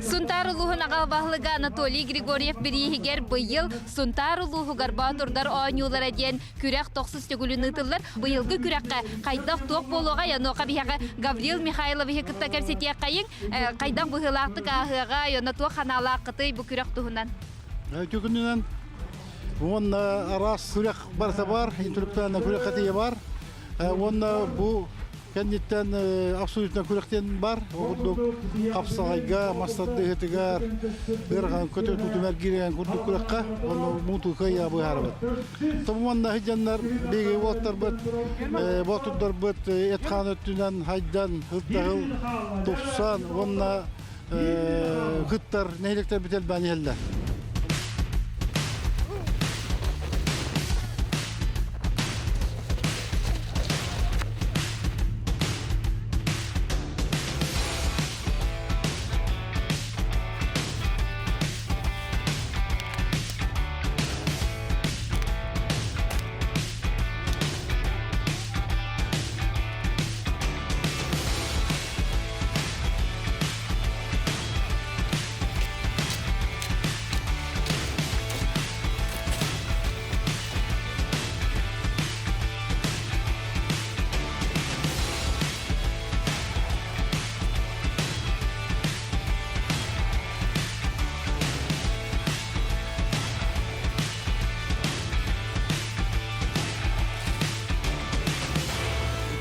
Сунтаар улууһун аҕа баһылыга Анатолий Григорьев бирииһигэр быйыл Сунтаар улууһугар Боотурдар оонньуулара диэн күрэх тохсус төгүлүн ыытыллар. Быйылгы күрэххэ хайдах туох буолуоҕай, онуоха биһиэхэ Гаврил Михайловиһы кытта кэпсэтиэххэйиҥ. Хайдах быһыылаахтык ааһыаҕай, онно туох санаалааххытый бу күрэх туһунан? Күнүнэн уонна араас күрэх барыта бар, интеллектуальнай күрэх хатыйа бар. Уонна бу кэнниттэн абсолютно күрэхтиэн бар. Ол курдук хапсаҕайга, мас тардыһыытыгар, ыарахан көтө тутумар киирэн курдук күрэххэ уонна муутука я быһаарабыт. Тобуманна сылдьаннар биһиги уолаттарбыт, боотурдарбыт эт-хаан өттүнэн хайдан, һыл тупсан уонна кыттар нэһилиэктэрбит элбээн иһэллэр.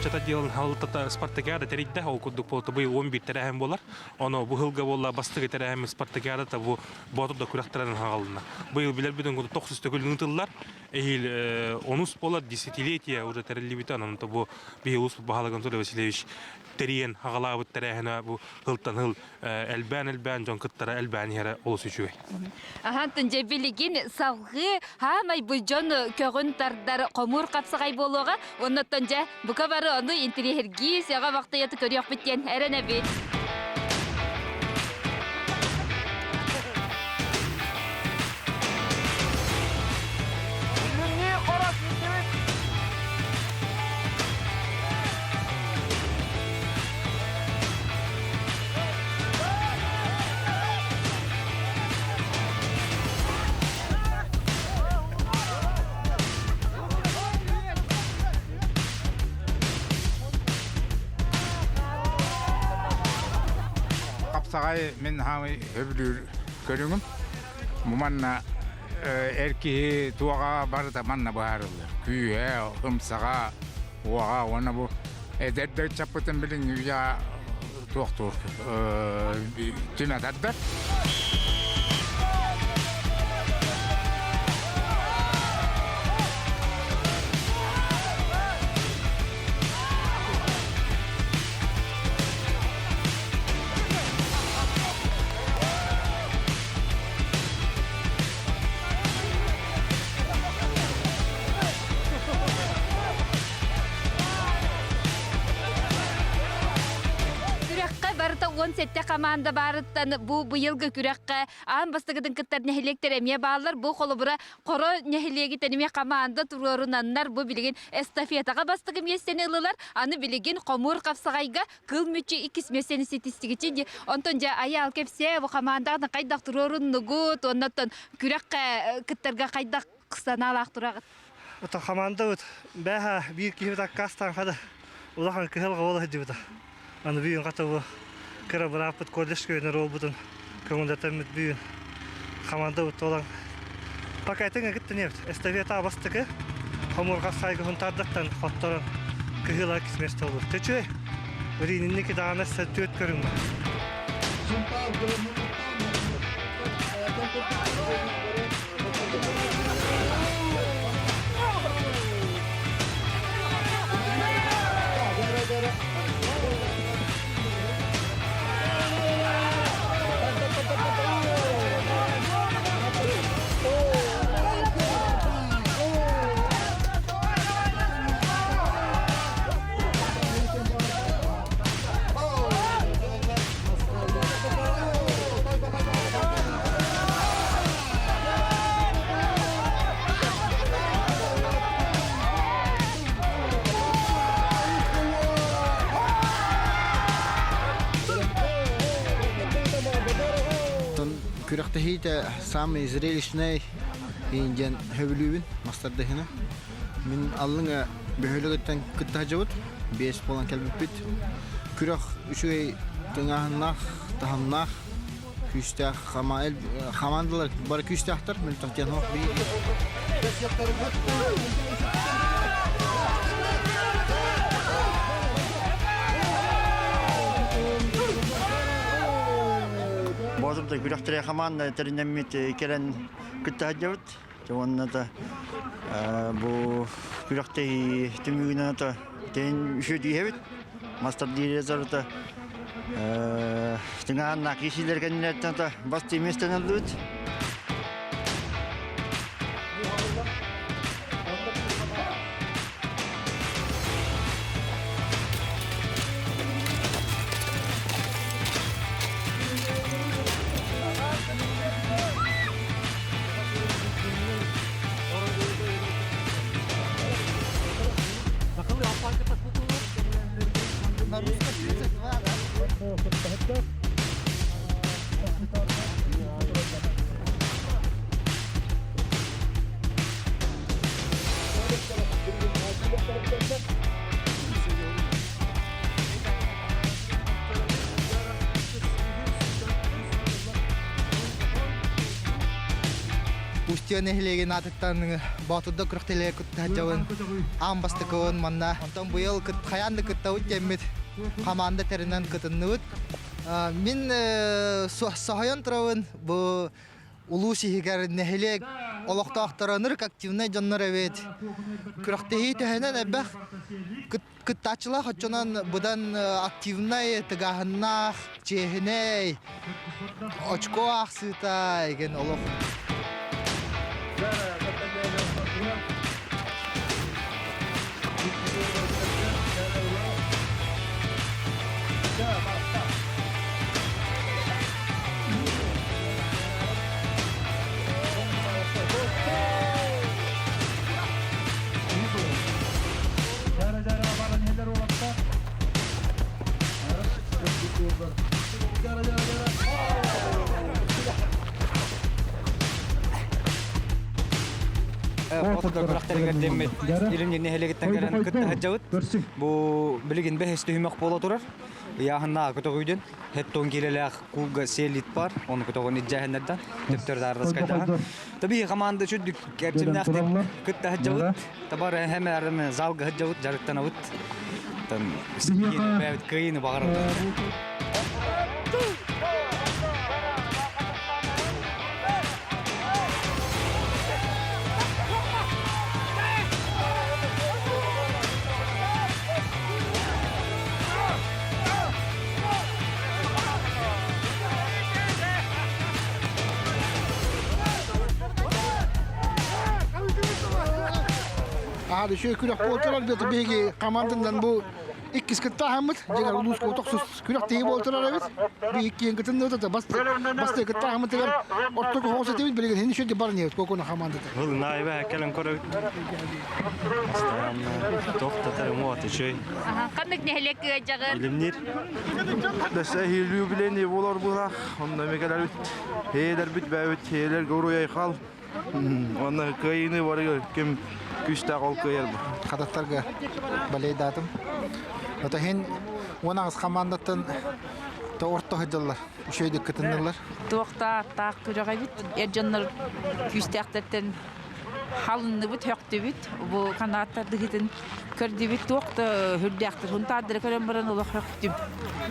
Ыччата дьыалын халытата спартакиада тэрийдэ. Ол курдук буолта быйыл 11 тэрээһин буолар. Ону бу сылга буолла бастакы тэрээһиммит спартакиадата бу Боотур да күрэхтэринэн хаалына. Быйыл билэрбитин курдук тохсус төгүл ыытыллар. Эһиил онус буолар десятилетие уже тэриллибитэ. Онон бу биһи улус баһылык Анатолий Васильевич тэрийэн аҕалаабыт тэрээһинэ бу сылтан сыл элбээн-элбээн дьон кыттара элбээн иһэрэ олус үчүгэй. Аһантын дьэ билигин салгыы хаамай бу дьон көҕүн тардар хомуур хапсаҕай буолуоҕа. Оннуттан дьэ бука бары ону интириэһиргии сөҕө бахтыйаты көрүөхпүт диэн эрэнэбит. Хапсаҕай мин хаамый сөбүлүүр көрүҥүм. Бу манна эр киһи туоҕа барыта манна быһаарыллар. Күүһэ, ымсаҕа, уоҕа уонна бу эдэр да ыччаппытын билиҥҥи үйэҕэ туохтуур түмэ тардар. Күрэххэ барыта 17 хамаанда баарыттан бу быйылгы күрэххэ аан бастакытын кыттар нэһилиэктэр эмиэ бааллар. Бу холобура Хоро нэһилиэгиттэн эмиэ хамаанда туруорунаннар бу билигин эстафетаҕа бастакы миэстэни ыллылар. Аны билигин хомуур хапсаҕайга кыл мүччү иккис миэстэни ситистигичи дии. Онтон дьэ айаал кэпсээ бу хамаандаҕытын хайдах туруоруннугут уонна күрэххэ кыттарга хайдах санаалаах тураҕыт? Ото хамаандабыт бээһэ биир киһибит аккаастаан хада улахан кыһалҕа буола сылдьыбыта. Аны бүгүн хата бу кыра бырааппыт колледжка үөрэнэр уолбутун көҥүллэтэммит бүгүн хамаандабыт туолан пока этиҥ ыгыттан эстафета бастакы хомуурга сайгыһын тардаттан хотторон кыһыла кисмес толбут. Төчү Рининники даҕаны түөрт көрүҥ бар. Күрэхтэһиитэ самый зрелищный диэн сөбүлүүбүн мастардаһына. Мин аллыҥа бөһүөлэгиттэн кытта сылдьабыт, биэс буолан кэлбиппит. Күрэх үчүгэй тыҥааһыннаах, таһымнаах, күүстээх хамаандалар бары күүстээхтэр, мөлтөх диэн суох. Боотурда күрэхтэри хамаанда тэринэммит кэлэн кытта сылдьабыт. Уонна да бу күрэхтэһии түмүгүнэн ата тэн үчүгэй Мастер директорыта тыҥааннаах киисилэр кэннилэриттэн ата бас миэстэни ыллыбыт. Устья нэһилиэгин аатыттан Боотурда күрэхтэлигэ кыттыһаччабын аан бастакыбын манна. Онтон быйыл хайаан да кыттабыт диэммит хамаанда тэринэн кытынныбыт. Мин соһуйан турабын бу улуус иһигэр нэһилиэк олохтоохторо ынырык активнай дьоннор эбит. Күрэхтэһии төһөнөн элбэх кыттааччылаах оччонон быдан активнай, тыгааһыннаах, чиэһинэй, очко аахсыыта еген олох. Боотурдар күрэхтэригэр диэммит Илим нэһилиэгиттэн кэлэн кытта сылдьабыт. Бу билигин бэһис түһүмэх буола турар. Ыйааһыннаах көтөҕүүдүн хеттон киилэлээх куулга селит бар, ону көтөҕүн илдьээһиннэрдэн төптөр даардас Таби команда чүддүк кэрчимнээхтик кытта сылдьабыт. Табар хэмээрин залга сылдьабыт, дьарыктанабыт. Там бэйэбит кыайыыны баҕарабыт. Аһар үчүгэй күрэх буолтурар бит биһиги команданан бу иккис кыттааһыммыт дьиҥэр улууска тохсус күрэхтэһии буолтурар эбит би иккиэн кытынныыта басты кыттааһыммытыгар ортоку хоҕус этибит билигин хин үчүгэй баран иһэбит кокуна командата Был наайба кэлэн көрөбүт. Постоянно тохтотар муот үчүгэй. Ханнык нэһилиэк ыадьаҕын? Илимнир. Дэсэ юбилейный болор булах, онно мекелербит, хейлербит бэбит, хейлер горуй айхал. Онно кыайыыны барыгар ким күүстээх ол кыайар. Хататтарга балейдаатым. Ото хин 18 командаттан то орто сылдьаллар. Үчүгэйдик кытыннылар. Туохта таах күрэҕэ эбит. Эр дьоннор күүстээхтэртэн халынныбыт, хөктүбүт. Бу канааттар дыһытын көрдүбүт. Туох да үрдээхтэр. Хунтаардары көрөн баран олох хөктүм.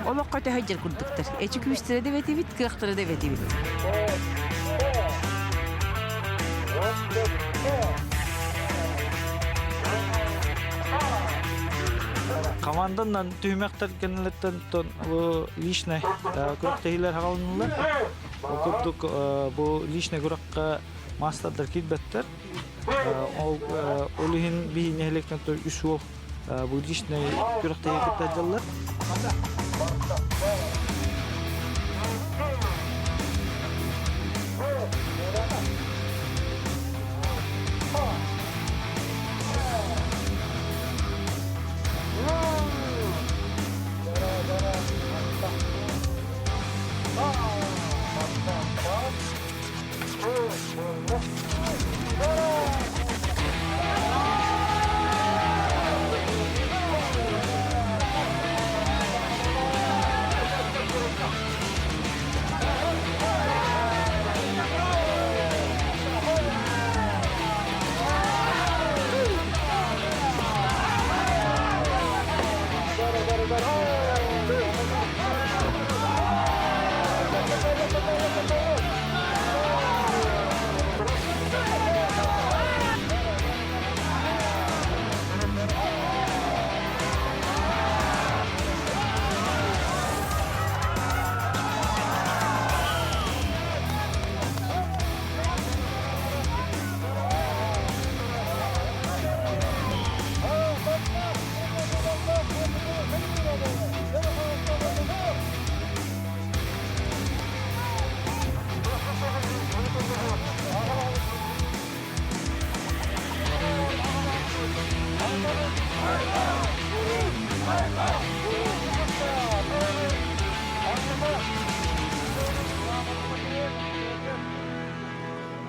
Олоххо төһө дьэр курдуктар. Эчи күүстэрэ да бэтибит, кыахтара да бэтибит. Команданан түһүмэхтэр кэннилэриттэн бу личный күрэхтэһиилэр хаалыннылар. Ол курдук бу личный күрэххэ маастардар киирбэттэр. Ол ол иһин биһи нэһилиэктэн үс уол бу личный күрэхтэһии кытта дьаллар.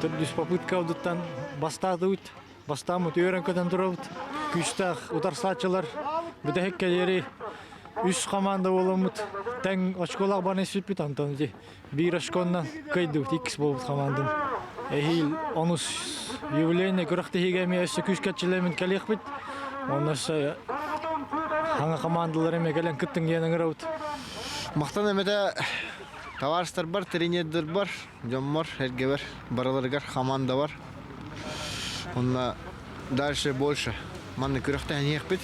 Төрдүс попытка алдыттан бастаатыбыт. Бастааммыт үөрэн көтөн турабыт. Күүстээх утарсааччылар бүтэһик кэлиэри үс команда буоламмыт. Тэҥ очколаах баран испиппит онтон ити биир очконнан кыайдыбыт иккис буолбут хамаандын. Эһиил онус юбилейный күрэхтэһиигэ эмиэ өссө күүскэ эрчиллэммит кэлиэхпит. Онно өссө хаҥа командалар эмиэ кэлэн кыттыҥ диэн ыҥырабыт. Махтан эмэтэ товарищтарбар, тренердэрбар, дьоммор, эргэбэр барыларыгар командабар. Онно дальше больше. Маннык күрэхтэһиэхпит.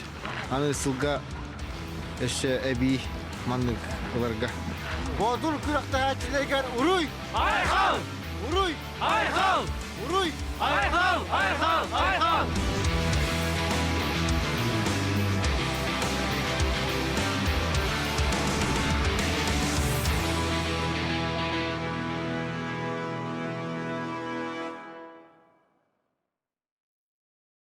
Аны сылга өссө эбии маннык ыларга. Боотур күрэхтэһээччилэригэр уруй! Айхал! Уруй! Айхал! Уруй! Айхал! Айхал! Айхал!